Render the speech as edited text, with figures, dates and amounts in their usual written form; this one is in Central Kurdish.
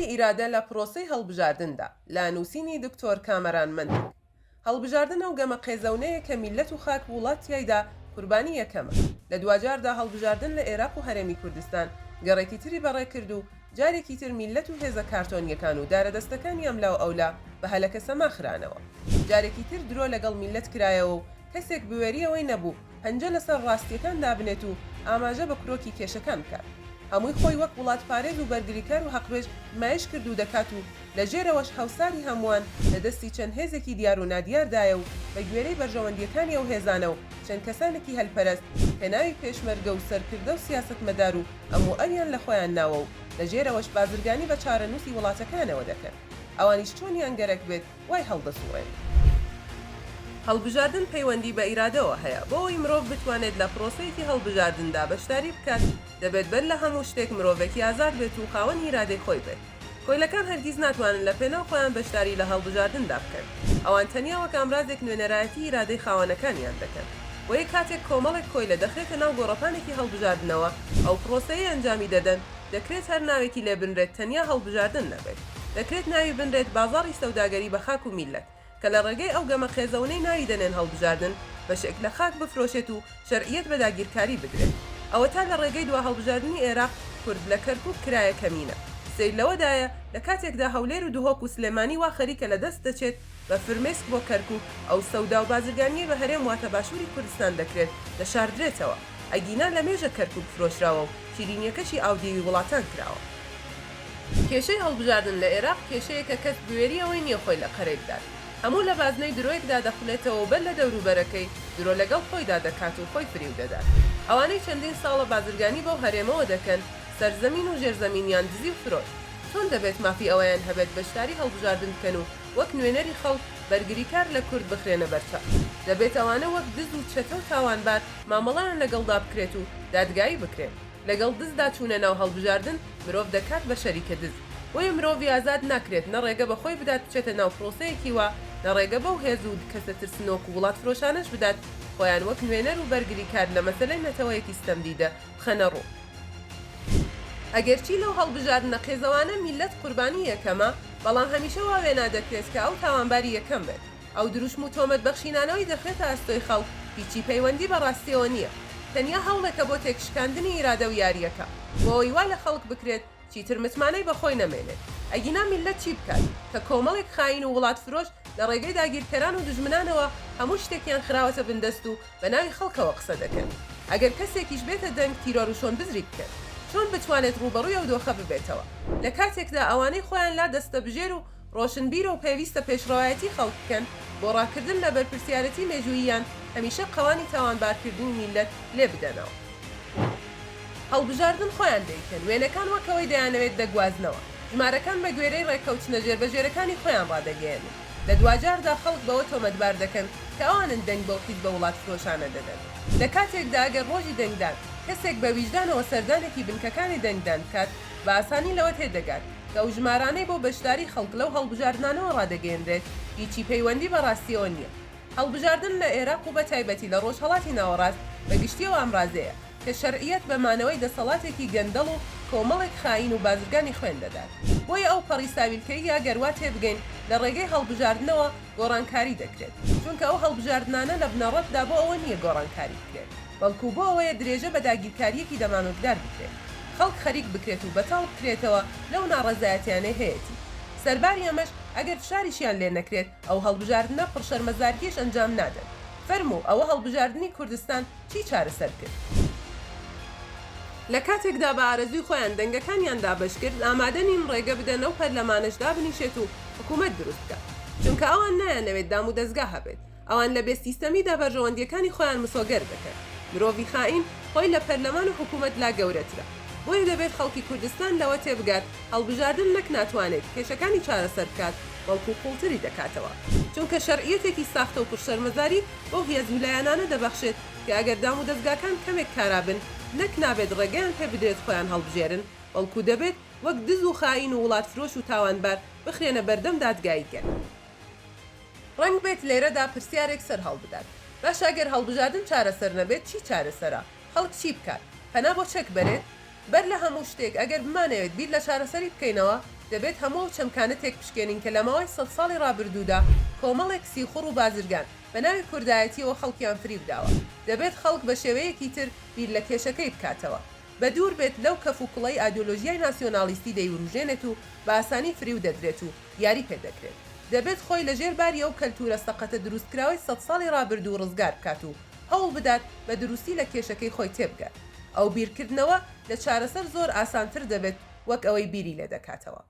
ڕۆڵی ئیرادە لە پرۆسەی هەڵبژاردندا، لە نووسینی دکتۆر کامەران مەنتک. هەڵبژاردن ئەو گەمە قێزەونەیە کە میللەت و خاک ووڵات تیایدا قوربانی یەکەمە. لە دواجاردا هەڵبژاردن لە ئێراق و هەرێمی کوردستان گەڕێکی تری بەڕێ کرد و جارێکی تر میللەت و هێزە کارتۆنیەکان و دارەدەستەکانی ئەملاو ئەولا بە هەلەکە سەما خرانەوە. جارێکی تر درۆ لەگەڵ میللەت کرایەوە و کەسێک بوێری ئەوەی نەبوو پەنجە لەسەر ڕاستیەکان دابنێت و ئاماژە بە کرۆکی کێشەکان بکات. هەمووی خۆی وەک وڵاتپارێز و بەرگریکار و هەقبێژ نمایش کرد و دەکات و لە ژێرەوەش هەوساری هەمووان لە دەستی چەند هێزێکی دیار و نادیاردایە و بە گوێرەی بەرژەوەندییەکانی ئەو هێزانە و چەند کەسانێکی هەلپەرست کە ناوی پێشمەرگە و سەرکردە و سیاسەتمەدار و ئەم و ئەویان لە خۆیان ناوە و لە ژێرەوەش بازرگانی بە چارەنووسی وڵاتەکانەوە دەکەن. ئەوانیش چۆنیان گەرەک بێت وای هەڵدەسوڕێنن. هەڵبژاردن پەیوەندی بە ئیرادەوە هەیە. بۆ ئەوەی مرۆڤ بتوانێت لە پرۆسەیەکی هەڵبژاردندا بەشداری بکات، دەبێت بەر لە هەموو شتێک مرۆڤێکی ئازاد بێت و خاوەنی ئیرادەی خۆی بێت. کۆیلەکان هەرگیز ناتوانن لە پێناو خۆیان بەشداری لە هەڵبژاردندا بکەن. ئەوان تەنیا وەک ئامرازێک نوێنەرایەتی ئیرادەی خاوەنەکانیان دەکەن. بۆیە کاتێک کۆمەڵێک کۆیلە دەخرێتە ناو گۆڕەپانێکی هەڵبژاردنەوە، ئەو پرۆسەیەی ئەنجامی دەدەن، دەکرێت هەر ناوێکی لێ بنرێت تەنیا هەڵبژاردن نەبێت. دەکرێت ناوی بنرێت بازاڕی سەوداگەری بە خاک و میللەت، کە لە ڕێگەی ئەو گەمە قێزەونەی ناوی دەنێن هەڵبژاردن، بەشێک لە خاک بفرۆشێت و شەرعیەت بە داگیرکاری بدرێت. ئەوەتا لە ڕێگەی دوا هەڵبژاردنی ئێراق، کورد لە کەرکوک کرایە کەمینە. سەیر لەوەدایە، لە کاتێکدا هەولێر و دهۆک و سلێمانی وا خەریکە لە دەست دەچێت، بە فرمێسک بۆ کەرکوک، ئەو سەودا و بازرگانیەی بە هەرێم واتە باشوری کوردستان دەکرێت، دەشاردرێتەوە. ئەگینا لە مێژە کەرکوک فرۆشراوە و شیرینیەکەشی ئاودیوی وڵاتان کراوە. کێشەی هەڵبژاردن لە ئێراق کێشەیەکە کەس بوێری ئەوەی نیە خۆی لە قەرەی بدات. هەموو لە بازنەی درۆیەکدا دەخولێتەوە و بەر لە دەوروبەرەکەی درۆ لەگەڵ خۆیدا دەکات و خۆی فریو دەدات. ئەوانەی چەندین ساڵە بازرگانی بەو هەرێمەوە دەکەن، سەرزەمین و ژێرزەمینیان دزی و فرۆشت. چۆن دەبێت مافی ئەوەیان هەبێت بەشداری هەڵبژاردن بکەن و وەک نوێنەری خەڵک، بەرگریکار لە کورد بخرێنە بەرچاو؟ دەبێت ئەوانە وەک دز و چەتە و تاوانبار مامەڵەیان لەگەڵدا بکرێت و دادگایی بکرێن. لەگەڵ دزدا چوونە ناو هەڵبژاردن مرۆڤ دەکات بە شەریکە دز. بۆیە مرۆڤی ئازاد ناکرێت نە ڕێگە بە خۆی بدات بچێتە ناو پرۆسەیەکی وا، نە ڕێگە بەو هێز و کەسە ترسنۆک و وڵاتفرۆشانەش بدات خۆیان وەک نوێنەر و بەرگریکار لە مەسەلەی نەتەوەیەکی ستەمدیدە بخەنە ڕوو. ئەگەرچی لەو هەڵبژاردنە قێزەوانە میللەت قوربانی یەکەمە، بەڵام هەمیشە وا وێنا دەکرێت کە ئەو تاوانباری یەکەم بێت. ئەو دروشم و تۆمەت بەخشینانەوەی دەخرێتە ئەستۆی خەڵک هیچی پەیوەندی بە ڕاستیەوە نییە، تەنیا هەوڵێکە بۆ تێکشکاندنی ئیرادە و یارییەکە، بۆ ئەوەی وا لە خەڵک بکرێت چیتر متمانەی بە خۆی نەمێنێت. ئەگینا میللەت چی بکات، کە کۆمەڵێک خاین و وڵاتفرۆش لە ڕێگەی داگیرکەران و دوژمنانەوە هەموو شتێکیان خراوەتە بن دەست و بە ناوی خەڵکەوە قسە دەکەن. ئەگەر کەسێکیش بێتە دەنگ تیرۆر و شۆنبزری بکەن. چۆن بتوانێت ڕووبەڕووی ئەو دۆخە ببێتەوە؟ لە کاتێکدا ئەوانەی خۆیان لا دەستەبژێر و ڕۆشنبیرە و پێویستە پێشڕەوایەتی خەڵک بکەن بۆ ڕاکردن لە بەرپرسیارەتی مێژووییان هەمیشە قەوانی تاوانبارکردنی میللەت لێ بدەنەوە. هەڵبژاردن خۆیان دەیکەن، وێنەکان وەک ئەوەی دەیانەوێت دەگوازنەوە، ژمارەکان بە گوێرەی ڕێککەوتنە ژێربەژێرەکانی خۆیان ڕادەگەیەنن، لە دواجاردا خەڵک بەوە تۆمەتبار دەکەن کە ئەوانن دەنگ بەو حیزبە وڵاتفرۆشانە دەدەن. لە کاتێکدا ئەگەر ڕۆژی دەنگدان کەسێک بە ویژدانەوە سەردانێکی بنکەکانی دەنگدان بکات بە ئاسانی لەوە تێدەگات کە ئەو ژمارانەی بۆ بەشداری خەڵک لەو هەڵبژاردنانەوە ڕادەگەیەنرێت هیچی پەیوەندی بە ڕاستیەوە نییە. هەڵبژاردن لە ئێراق و بە تایبەتی لە ڕۆژهەڵاتی ناوەڕاست بە گشتی ئەو ئامرازەیە کە شەرعیەت بە مانەوەی دەسەڵاتێکی گەندەڵ و کۆمەڵێک خائین و بازرگانی خوێن دەدات. بۆیە ئەو پەڕی ساویلکەییە گەر وا تێبگەین لە ڕێگەی هەڵبژاردنەوە گۆڕانکاری دەکرێت، چونکە ئەو هەڵبژاردنانە لە بنەڕەتدا بۆ ئەوە نییە گۆڕانکاری بکرێت، بەڵکو بۆ ئەوەیە درێژە بە داگیرکارییەکی دەمامکدار بدرێت، خەڵک خەریک بکرێت و بەتاڵ بکرێتەوە لەو ناڕەزایەتیانەی هەیەتی. سەرباری ئەمەش ئەگەر فشاریشیان لێ نەکرێت ئەو هەڵبژاردنە پڕ شەرمەزارییەش ئەنجام نادەن. فەرموو ئەوە هەڵبژاردنی کوردستان چی چارەسەر کرد؟ لە کاتێکدا بە ئارەزووی خۆیان دەنگەکانیان دابەش کرد، ئامادە نین ڕێگە بدەن ئەو پەرلەمانەش دابنیشێت و حکوومەت دروست بکات. چونکە ئەوان نایانەوێت دامودەزگا هەبێت. ئەوان لە بێ سیستەمیدا بەرژەوەندییەکانی خۆیان مسۆگەر دەکەن. مرۆڤی خائین خۆی لە پەرلەمان و حکوومەت لا گەورەترە. بۆیە دەبێت خەڵکی کوردستان لەوە تێبگات هەڵبژاردن نەک ناتوانێت کێشەکانی چارەسەر بکات، بەڵکو قوڵتری دەکاتەوە. چونکە شەرعیەتێکی ساختە و پڕ شەرمەزاری بەو هێز و لایەنانە دەبەخشێت کە ئەگەر دامودەزگاکان کەمێک کارا بن نەک نابێت ڕێگەیان پێ بدرێت خۆیان هەڵبژێرن، بەڵکو دەبێت وەک دز و خائین و وڵاتفرۆش و تاوانبار بخرێنە بەردەم دادگایی گەل. ڕەنگ بێت لێرەدا پرسیارێک سەر هەڵبدات، باشە ئەگەر هەڵبژاردن چارەسەر نەبێت چی چارەسەرە؟ خەڵک چی بکات؟ پەنا بۆ چەک بەرێت؟ بەر لە هەموو شتێک ئەگەر بمانەوێت بیر لە چارەسەری بکەینەوە، دەبێت هەموو ئەو چەمکانە تێکبشکێنین کە لە ماوەی سەدساڵی ڕابردوودا کۆمەڵێک سیخوڕ و بازرگان بە ناوی کوردایەتییەوە خەڵکیان فریو داوە. دەبێت خەڵک بە شێوەیەکی تر بیر لە کێشەکەی بکاتەوە. بە دوور بێت لەو کەف و کوڵەی ئایدۆلۆژیای ناسیۆنالیستی دەیوروژێنێت و بە ئاسانی فریو دەدرێت و یاری پێ دەکرێت. دەبێت خۆی لە ژێر باری ئەو کەلتوورە سەقەتە دروستکراوەی سەدساڵی ڕابردوو ڕزگار بکات و هەوڵ بدات بە دروستی لە کێشەکەی خۆی تێبگات. ئەو بیرکردنەوە لە چارەسەر زۆر ئاسانتر دەبێت وەک ئەوەی بیری لێدەکاتەوە.